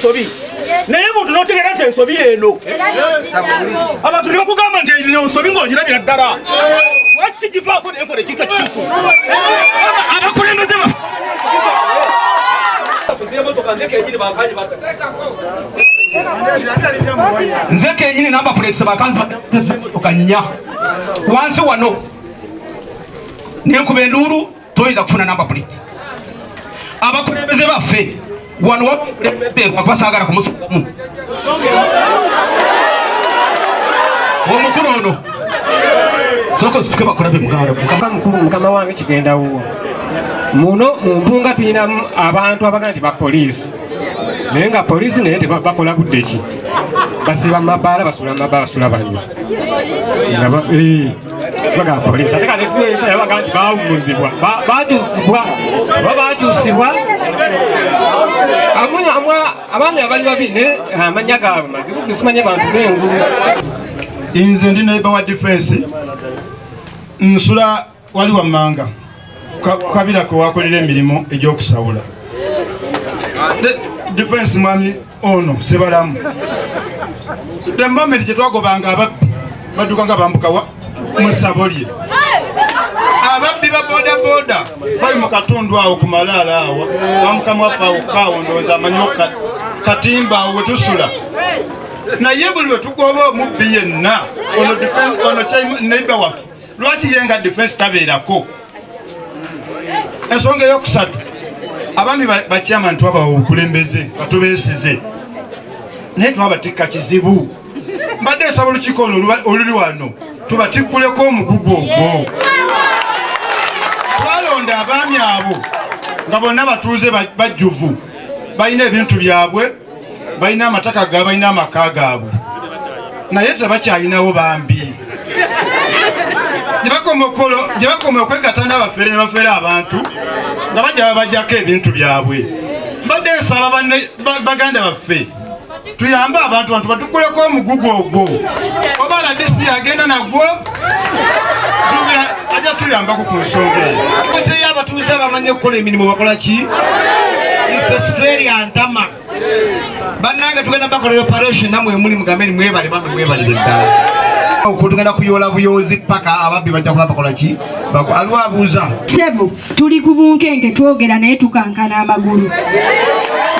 Ensobi, naye muntu n'otegeera nti ensobi eno, abantu ne bakugamba nti eno nsobi ng'ogirabira ddala, lwaki sigivaako nenkola ekintu ekituufu? Abakulembeze ba nze kenyini number plates bakanzi batezemotoka nnya wansi wano, nenkuba enduulu, toyinza kufuna number plate. Abakulembeze baffe wano, waba omukulembeze lwakuba saagala kumusukamu omukulu ono, sooka osituke bakulabe muganda. Mukulu, mukama wange, kigenda wuwo. Muno mu mpunga tulinamu abantu abaga nti bapoliisi, naye nga poliisi naye tebakola budde ki, basiba mu mabaala, basula mu mabaala, basula banywa nga baga poliisi. Ate kati tulesa yabaga nti bawumuzibwa, bakyusibwa oba bakyusibwa. Abaami abali babiri, naye amannya gaabwe mazibu, sisimanye bantu b'engulu. Nze ndi neighbor wa Defense, nsula wali wammanga ku kabira kwe wakolera emirimu egy'okusawula. Defense, mwami ono Sebalamu, the moment gyetwagobanga ababbi, badduka nga bambukawa mu ssabo lye. Ababbi ba boda boda bali mu katundu awo ku malaala awo wamukama waffe awo kaawo, ndowooza amanyi katimba awo wetusula. Naye buli lwe tugoba omubbi yenna ono ono neighbor waffe, lwaki ye nga Defense tabeerako? Ensonga eyokusatu, abaami bachairman twabawa obukulembeze nga tubeesize, naye twabatikka kizibu. Mbadde nsaba olukiiko ono oluli wano tubatikkuleko omugugu ogwo. Twalonda abaami abo nga bonna batuuze bajjuvu, balina ebintu byabwe, balina amataka gaabwe, balina amaka gaabwe, naye tebakyalinawo bambi. Gye bakoma okwegatta n'abafere ne bafere abantu nga bajja babajjako ebintu byabwe. Mbadde nsaba baganda baffe tuyambe abantu bantu batukuleko omugugu ogwo. Oba RDC agenda nagwo, tuubira ajja tuyambako ku nsonga eyo. Kozeyo abatuuze abamanyi okukola emirimu, bakola ki? Ife sitwerya ntama. Bannange, tugenda bakolera operation, namwe muli mugambe ni mwebale, bamwe mwebalire ddala. Okwo tugenda kuyoola buyoozi paka ababbi bajja kuba bakola ki? Aliwo abuuza? Sebo, tuli ku bunkenke, twogera naye tukankana amagulu.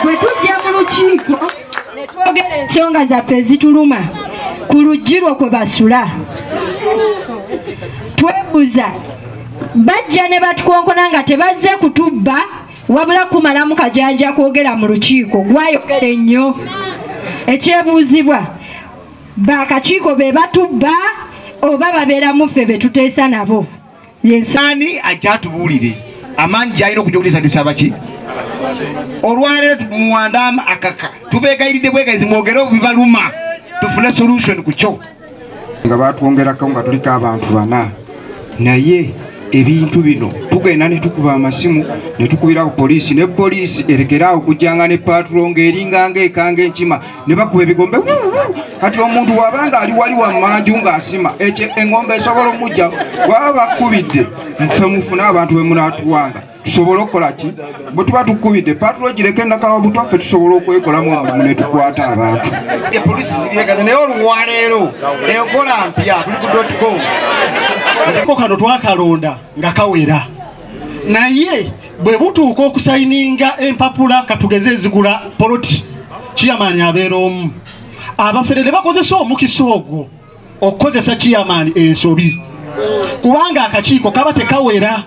Bwe tujja mu lukiiko ne twogera ensonga zaffe ezituluma ku luggi lwo kwe basula, twebuuza, bajja ne batukonkona nga tebazze kutubba, wabula kumalamu kajanja kwogera mu lukiiko gwayogera ennyo. Ekyebuuzibwa, bakakiiko be batubba oba babeeramu ffe be tuteesa nabo? Ani ajja atubuulire amaanyi gyalina okujja okutiisatiisa baki? Olwaleero muwanda akaka, tubeegayiridde bwegayizi, mwogere obibaluma tufune solution ku kyo. Nga batwongerako nga tuliko abantu bana, naye ebintu bino tugenda ne tukuba amasimu ne tukubira ku poliisi, ne poliisi erekeraawo okujjanga ne patrol ng'eringanga ekanga enkima ne bakuba ebigombe. Wuu, wuu. Kati omuntu bw'abanga ali wali wammanju ng'asima ekyo, eŋŋombe esobola omujja bwaba bakubidde. Nfe mufune abantu be munaatuwanga tusobole okukola ki? Bwe tuba tukubidde patrol gireke nakawa butwaffe, tusobole okwekolamu omulimu ne tukwata abantu. Polisi ziryegaza, naye olwaleero enkola mpya, tuli ku .com. Ko kano twakalonda nga kawera, naye bwe butuuka okusayininga empapula, katugeze ezigula poloti, chairman abeera omu. Abafere ne bakozesa omukisa ogwo okukozesa chairman ensobi, kubanga akakiiko kaba tekawera.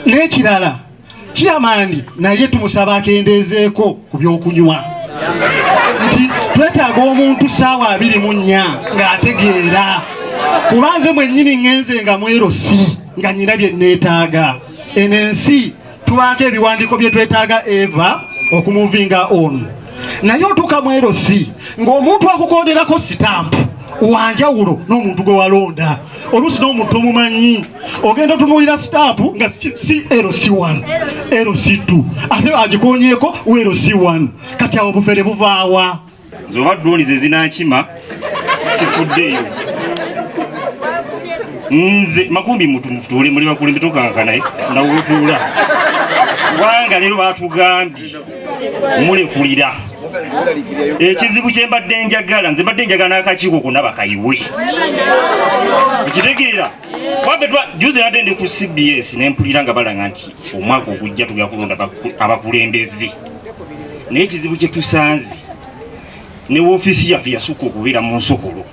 N'ekirala, chairman naye tumusaba akendeezeeko ku byokunywa, nti twetaaga omuntu saawa 24 ng'ategeera, kuba nze mwennyini ŋŋenze nga mwerosi nga nyina bye neetaaga. Eno ensi tubaako ebiwandiiko bye twetaaga eva okumuvinga on, naye otuuka mu LC ng'omuntu akukonderako sitampu wanjawulo n'omuntu gwe walonda, oluusi n'omuntu omumanyi. Ogenda otunuulira sitampu nga si LC1, LC2, ate agikonyeeko LC1. Kati awo obufere buvaawa? Nze oba drone ze zinankima, sifuddeeyo. Nze makumbi mutuule, muli bakulembe, tokankana nawetuula, kubanga leero batugambye mulekulira. Ekizibu kye mbadde njagala, nze mbadde njagala n'akakiiko konna bakayiwe. Okitegeera? Waffe juzi nadde ndi ku CBS ne mpulira nga balanga nti omwaka ogujja tugenda kulonda abakulembeze. Naye ekizibu kye tusanze ne woofiisi yaffe yasukka okubeera mu nsokolo.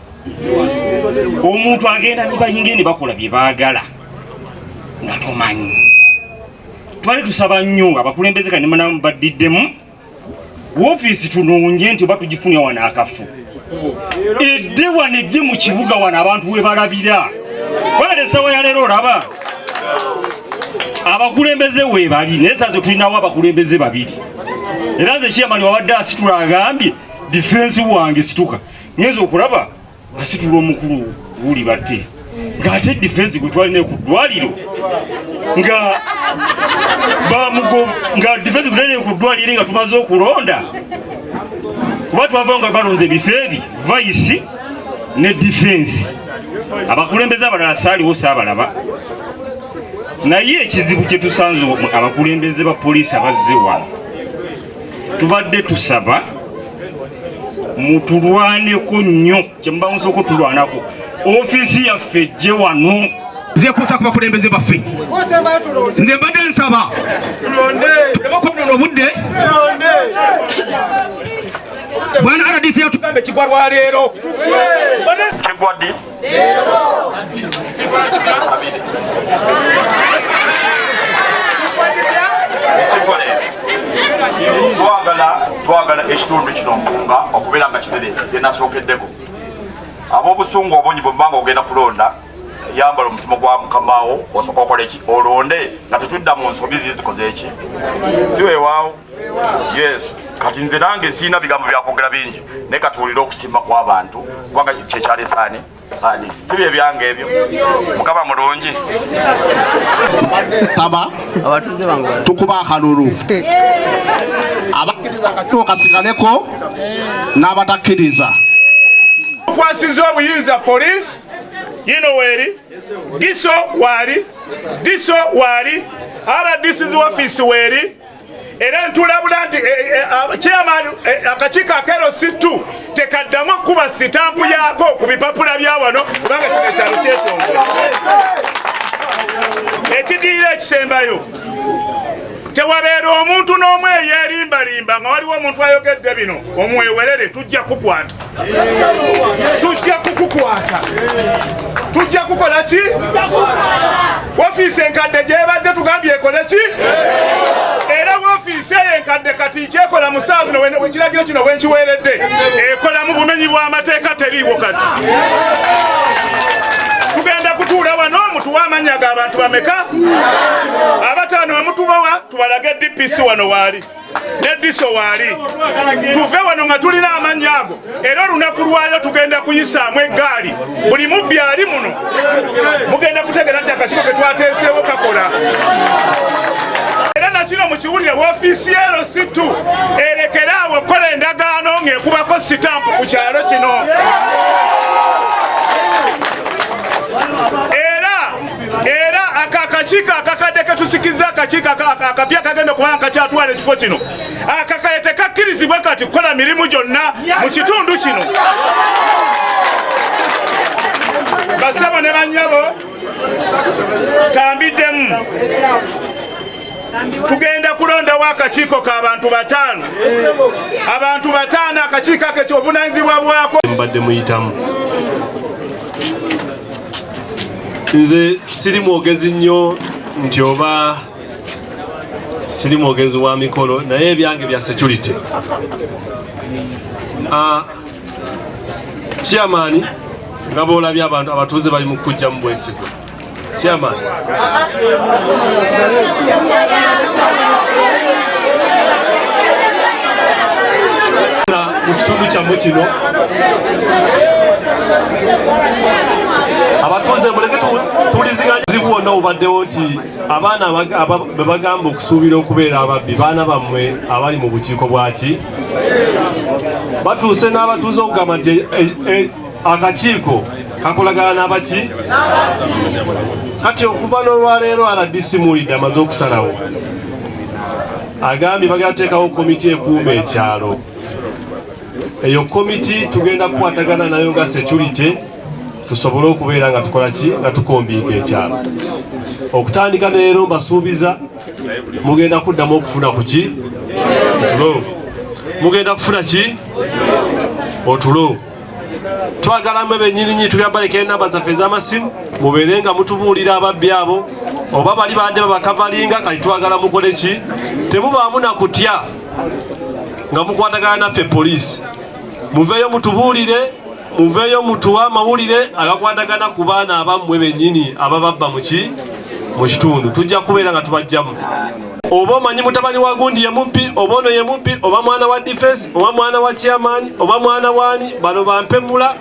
Omuntu agenda ne bayingira ne bakola bye baagala nga tomanyi. Tubadde tusaba nnyo abakulembeze kati ne baddiddemu woofiisi tunoonye nti oba tugifunye wano akafu edde wano ejje mu kibuga wano abantu we balabira. Wabula essaawa ya leero olaba abakulembeze weebali, naye saazo tulinawo abakulembeze babiri. Era nze chairman wabadde asitula agambye difensi wange situka, ngenza okulaba asitula omukulu wuli batte ng'ate difensi gwe twalina ku ddwaliro nga bamugo nga difensi gwe twalina ku ddwaliro nga tumaze okulonda, kuba twava nga balonze ebifo ebi vice ne difensi. Abakulembeze abalala saaliwo saabalaba, naye ekizibu kye tusanze abakulembeze ba poliisi abazze wano, tubadde tusaba mutulwaneko nnyo, kyemuba musooka otulwanako ofiisi yaffe ejje wano. Nze kuusa ku bakulembeze baffe, nze mbadde nsaba tuleme okwonoona obudde. Bwana RDC yatugamba ekigwa lwaleero. Kigwa ddi? Kigwa leero. Twagala ekitundu kino Mpunga okubeera nga kitereevu. Byenasookeddeko ab'obusungu obungi, bwe mubanga ogenda kulonda, yambala omutima gwa mukamaawo, osooka okola eki, olonde nga tetudda mu nsobi zizikoze eki, si weewaawo? Yes. Kati nze nange sirina bigambo byakwogera bingi, naye katuwulire okusiima kw'abantu, kubanga kyekyalesaani si bye byange ebyo. Mukama mulungi. Saba tukuba akalulu, abakkiriza akakiiko kasigaleko n'abatakkiriza. Tukwasiza obuyinza poliisi yino weeri, DISO waali, DISO waali, RDC ofiisi weeri. Era ntulabula nti chairman, akakiiko akero C2 tekaddamu okukuba sitampu yaako ku bipapula bya wano, kubanga kino ekyalo kyetongole. Ekidiira ekisembayo, tewabeera omuntu n'omu eyeerimbalimba nga waliwo omuntu ayogedde bino omwewerere. Tujja kukwata, tujja kukukwata, tujja kukola ki? Ofiisi enkadde gyebadde tugambye ekole ki? Era ofiisi eyo enkadde kati nkyekola mu ssaawa zino, ekiragiro kino bwenkiweeredde, ekola mu bumenyi bw'amateeka, teriiwo. Kati tugenda kutuula wano mutuwe amannya g'abantu bameka? Abataano. Wemutubawa tubalage DPC wano waali ne DISO waali, tuve wano nga tulina amannya ago. Era olunaku lwayo tugenda kuyisaamu eggaali, buli mubbi ali muno mugenda kutegeera nti akakiiko ke twateeseewo kakola. Era nakino mukiwulire, woofiisi ya LC2 erekere awo okukola endagaano ng'ekubako sitampu ku kyalo kino. Era aka akakiiko akakadde ketusikiza, akakiiko akapya kagenda okuba nga kakyatwala ekifo kino, akakaye tekakkirizibwa kati kukola mirimu gyonna mu kitundu kino. Basabo ne bannyabo, kambiddemu, tugenda kulondawo akakiiko k'abantu bataano, abantu bataano. Akakiiko ako ekyobuvunanyizibwa bwako mbadde muyitamu. Nze siri mwogezi nnyo nti oba siri mwogezi wa mikolo, naye ebyange bya security. Chairman, nga bwolabye abantu abatuuze bali mu kujja mu bwesigwa. Chairman, mu kitundu kyammwe kino abatuuze muleke tuliziganya buzibu bwonna obubaddewo nti abaana be bagamba okusuubira okubeera ababbi, baana bammwe abali mu bukiiko bwaki. Batuuse n'abatuuze okugamba nti akakiiko kakolagana n'abaki. Kati okuva n'olwaleero RDC muwulidde amaze okusalawo, agambye bagenda kuteekawo komiti ekuuma ekyalo. Eyo komiti tugenda kukwatagana nayo nga security tusobole okubeera nga tukola ki, nga tukombiika ekyalo. Okutandika leero mbasuubiza mugenda kuddamu okufuna ku ki otulo, mugenda kufuna ki otulo. Twagala mwe bennyininyini tubyambaleko enamba zaffe ez'amasimu, mubeere nga mutubuulira ababbi abo oba bali badde babakavalinga. Kati twagala mukole ki, temubaamu na kutya nga mukwatagana naffe poliisi, muveeyo mutubuulire, muveeyo mutuwe amawulire agakwatagana ku baana abammwe bennyini abababba muki mu kitundu. Tujja kubeera nga tubajjamu. Oba omanyi mutabani wa gundi ye mubbi, oba ono ye mubbi, oba mwana wa defense, oba mwana wa chairman, oba mwana waani, bano bampemula.